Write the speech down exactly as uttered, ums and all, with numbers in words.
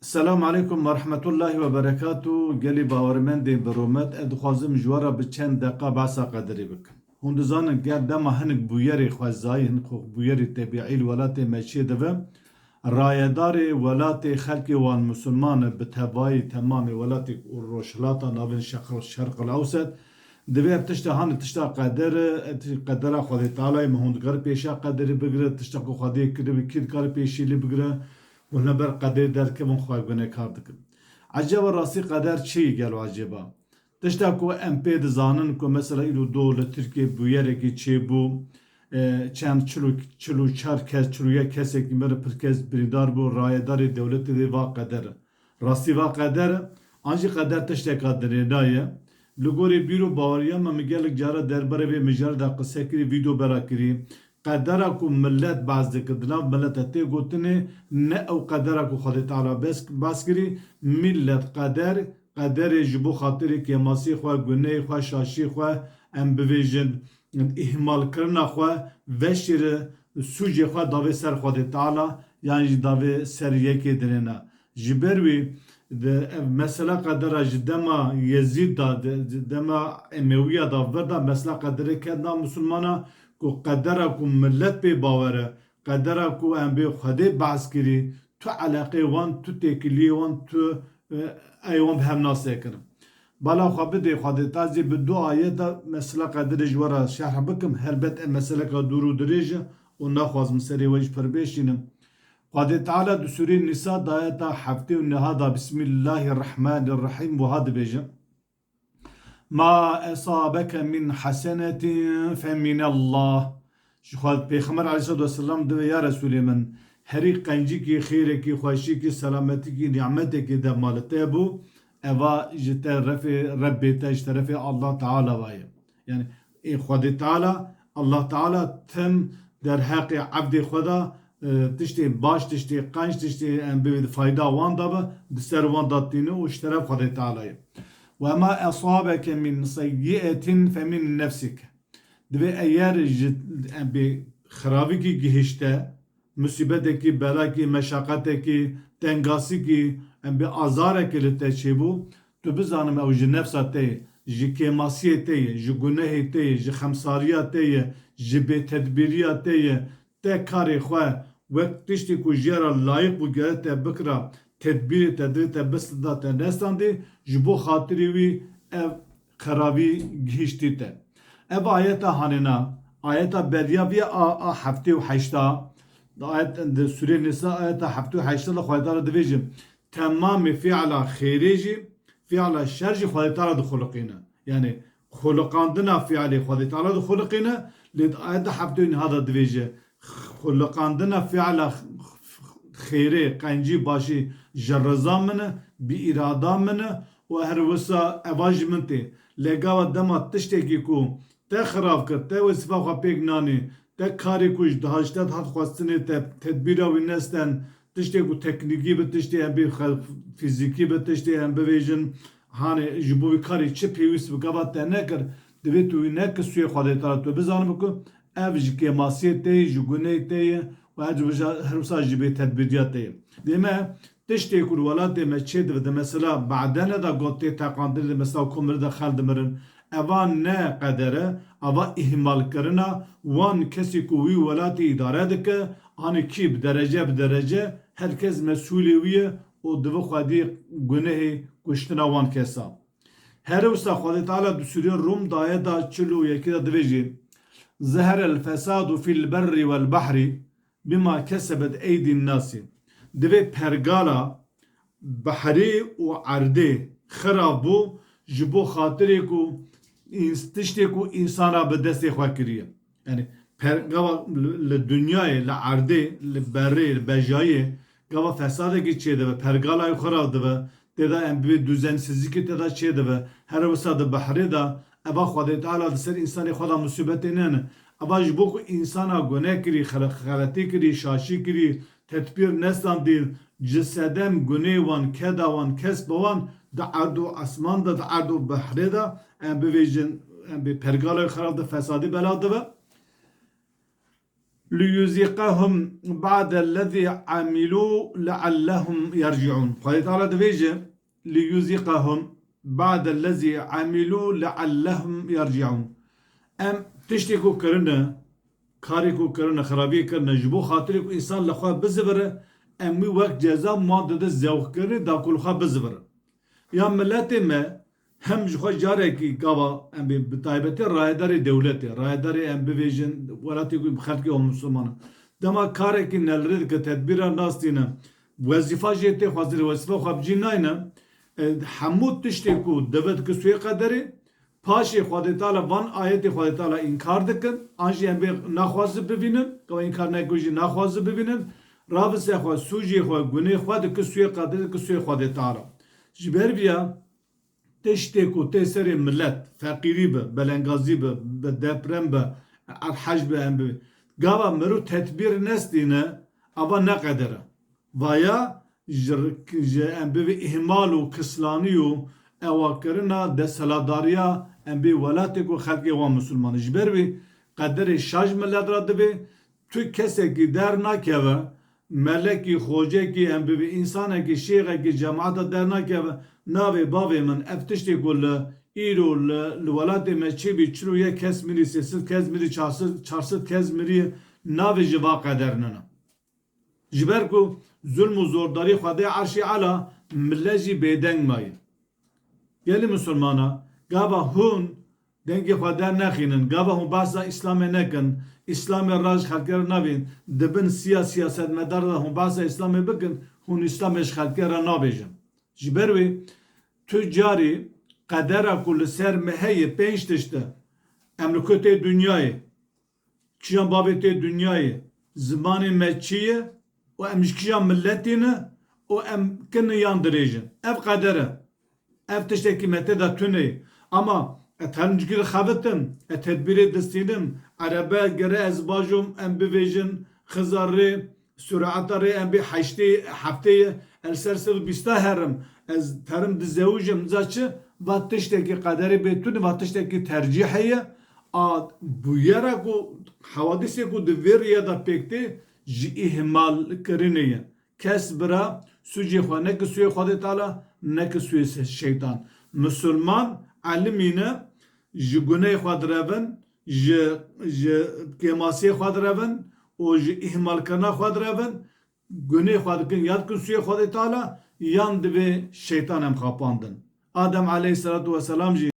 Selamu aleykum ve rahmetullahi ve berekatuh. Gelî bawermendên bi rûmet, ez dixwazim ji we re bi çend deqa behsa qederê bikim. Hûn dizanin, ger dema hinek bûyerê xwezayî, hinek xwe bûyerê tebîî li welatê me çêdibe, rayedarê welatê, xelkê wan misilman e, bi tevayî temamê welatê û Rojhilata Navîn, Şerq-, Şerqil Ewset, divê ev tişta hani tişta qeder e, ev tişt-, qedera Xwedê Teala ye, me hûn dikare pêşiya qederê bigire, tişta ku Xwedê kiribe, kî dikare pêşî lê bigire û li ber qederê derkevin, xwe gunekar dikin. Eceba rastî qeder çi ye gelo ecêba? Tişta ku em pê dizanin ku mesela îro do li Tirkiyê bûyerekî çêbû, e, çend çil û, çil û çar kes, çil û yek kesekî mirin, pir kes birîndar bû, rayedarê dewletê dê va qeder e. Rastî va qeder e, an jî qeder tişteka dirêna ye. Li gorî bîr û baweriya me, min gelek cara derbarê vê mijarê de qise kirî, vîdeo bela kirî. Qedera ku milet behs dike, di nav milete tê gotinê, ne ew qedera ku Xwedê Teala bes-, behs kirî, milet qeder, qederê ji bo xatirê kêmasiyê xwe, gunehê xwe, şaşiyê xwe, em bivêjin, îhmalkirina xwe, veşêre sûcê xwe davê ser Xwedê Teala, yan jî davê ser yekê dirêne. Ji ber wî, di, ev mesela qedera ji dema Yezîd de, di, di dema Emewiya de vir de mesela qederê ket nav misilmana, ku qedera ku milet pê bawer e, qedera ku em bê Xwedê behs kirî, tu eleqê wan, tu têkiliyê wan, tu, e, ey wan bi hev nasekirin. Bala xwe bidê Xwedê, ta ez ê bi du ayeta mesela qederê ji we re şerh bikim. Helbet ev meseleka dûr û dirêj e û naxwazim serê we jî pir bêşînim. Xwedê Teala di Sûreyê Nîsa di ayeta heftê û neh de, Bismillahirrahmanirrahîm, wiha dibêje: "Ma esabeke min hasenetin fe minellah." Ji xwe Pêxember aleyhissalatu vesselam divê, ya Resûlê min, herî qencikî, xêrekî, xweşikî, selametikî, nîmetekî dema li te bû, eva ji terefê Rebbê te, ji terefê Allah Teala ve ye. Yani, ê Xwedê Teala, Allah Teala tim derheqê evdê xwe de, e, tiştê baş, tiştê qenc, tiştê em bivê fayda wan de be, di ser wan de tîne û ji teref Xwedê Teala ye. "Ve ma esabeke min seyyi'etin fe min nefsik." Divê eyer ji, em bê xiravikî gihişte, musîbetekî, belakî, meşaqetekî, tengasîkî, em bê azarekê li te çêbû, tu bizanim ew ji nefsa te ye, ji kêmasiyê te ye, ji gunehê te ye, ji xemsariya te ye, ji bêtedbîriya te ye, te karê xwe wek tiştê ku ji ya re layiq bû gere te bikira, tedbîrê te divê te bistida te nestandî, ji bo xatirê wî ev xerabî gihiştî te. Ev ayeta hanêna, ayeta beriya vî a, a heftê û heşta, di ayet, di Sûreyê Nîsa ayeta heftê û heşta de Xwedê Teala divêje, temamê fiila xêrê jî, fiila şer jî Xwedê Teala dixuliqîne. Yani xuliqandina fiilê Xwedê Teala dixuliqîne, lê di ayeta heftê û neh de divêje, xuliqandina fiila xêrê, qencî, başî ji riza min e, bi îrada min e û her wisa eva ji min tê. Lê gava dema tiştekî ku te xirav kir, te wezîfa xwe pêk nanî, te karê ku ji diha ji te dihat xwestinê, te tedbîra wî nesten, tiştê ku teknîkî bi, tiştê em bê xe-, fîzîkî bi, tiştê em bivêjin, hanê ji bo wî karê çi pêwîst bi gava te nekir, divê tu wî nekir sûyê Xwedê Teala, tu bizanibe ku ev ji kêmasiyê te ye, ji gunehê te ye û her wisa, her wisa ji bêtedbîriya te ye. Dê me tiştê ku li welatê me çêdibe, di mesela badene de got tê teqandinê, di mesela ku mire de xel dimirin. Eva ne qeder e, eva îhmalkirina wan kesî ku wî welatî îdare dike, anî kî bi derece bi derece her kes mesûlê wî ye û dibe xwedî gunehê kuştina wan kesa. Her wisa Xwedê Teala di Sûreyê Rûm di ayeta çil û yekê de divêjî, "Zeherel fesadu fil berri wel bahri bima kesebet eydin nasi." Divê pergala behrê û erdê xirab bû ji bo xatirê ku îns-, tiştê ku însana bi destê xwe kiriye. Yani per-, gava li, li dinyayê, li erdê, li berê, li bejayê gava fesadekî çêdibe, pergalayê xirab dibe, tê de em bibê duzensizlikî tê de çêdibe. Her wisa di behrê de eva Xwedê Teala di ser însanê xwe de musîbetê nene. Eva ji bo ku însana gune kirî, xele-, xeletî kirî, şaşî kirî, tedbîr nestandî, ji sedem gunê wan, keda wan, kesba wan di erd û esman de, di erd û behrê de, em bivêjin, em bê pergalê xirab de fesadî bela dibe. لِيُذِيقَهُمْ بَعْضَ الَّذِي عَمِلُوا لَعَلَّهُمْ يَرْجِعُونَ. Xwedê Teala dibêje, لِيُذِيقَهُمْ بَعْضَ الَّذِي عَمِلُوا لَعَلَّهُمْ يَرْجِعُونَ. Em tiştê ku kirine, karê ku kirine, xirabiyê kirine, ji bo xatirê ku însan li xwe bizivire, em wî wek ceza wan dide zewqkirinê da ku li xwe bizivire. Ya miletê me hem ji xwe carekî gava em bê bi taybetî rayedarê dewletê, rayedarê em bivêjin welatê ku bi xelkê wan misilman in. Dema karekî ne li rê dike, tedbîra nastîne, wezîfa jê tê xwazirê, wezîfa xwe bi cî nayne, e, hemû tiştê ku dibe dike sûyê qederê, paşê Xwedê Teala van ayetê Xwedê Teala înkar dikin, an jî em bê naxwazi bivînin, gava înkar neke jî naxwazi bivînin, ravise xwe, sûcê xwe, gunê xwe dike sûyê qederê, dike sûyê Xwedê Teala. Ji ber vîya, tiştê ku tê serê milet, feqîrî be, belengazî be, be deprem be, erhej be, em bi gava mirov tedbîr nestîne, ava ne qeder e. Vaya ji, ji em bivê îhmal û kislanî û ewakirina desthilatdariya em bê welatê ku xelkê wan misilman e. Ji ber wî qederê şaş milet re divê, tu kesekî dernakeve, melekî, xocekî, em bivê însanekî, şêxekî, cemaeta dernakeve, navê bavê min, ev tiştê ku li îro li, li welatê me çêbî, çil û yek kes mirî, sê sed kes mirî, çar sed, çar sed kes mirî, navê ji va qeder nina. Ji ber ku zulm û zordarî Xwedê Erşî Ela, millet jî bêdeng maye. Gelî misilmana, gava hûn dengê xwe dernexînin, gava hûn behsa Îslamê nekin, Îslamê re ji xelkê re navîn, di bin siya siyasetmedar de hûn behsa Îslamê bikin, hûn Îslamê ji xelkê re nabêjin. Ji ber wê tu carî qedera ku li ser me heye pênc tişt e. Em li ku tê dinyayê, kîjan bavê tê dinyayê, zimanê me çi ye û em ji kîjan miletî ne û em kin in yan dirêj in. Ev qeder e. Ev tiştekî me tê de tune ye. Ama ez terim cikî dixebitim, ez tedbîrê distînim, erebe gere ez bajom, em bivêjin, xizar rê, surata rê em bê heştê, heftê ye, ez ser sed û bîsta herim, ez terim dizewijim, za çi? Va tiştekî qederê bê tune, va tiştekî tercîh heye. A bûyera ku, hewadîsê ku di vê rêya de pêk tê, ji îhmalkirinê ye. Kes bira sûcê xwe ne ki sûyê Xwedê Teala, ne ki sûyê se-, şeytan. Misilman elimî ne, ji guneyê xwe direvin, ji, ji kêmasiyê xwe direvin û ji îhmalkirina xwe direvin, gunê xwe dikin, ya dikin sûyê Xwedê Teala, yan divê şeytan em xapandin. Adem aleyhisselatu vesselam jî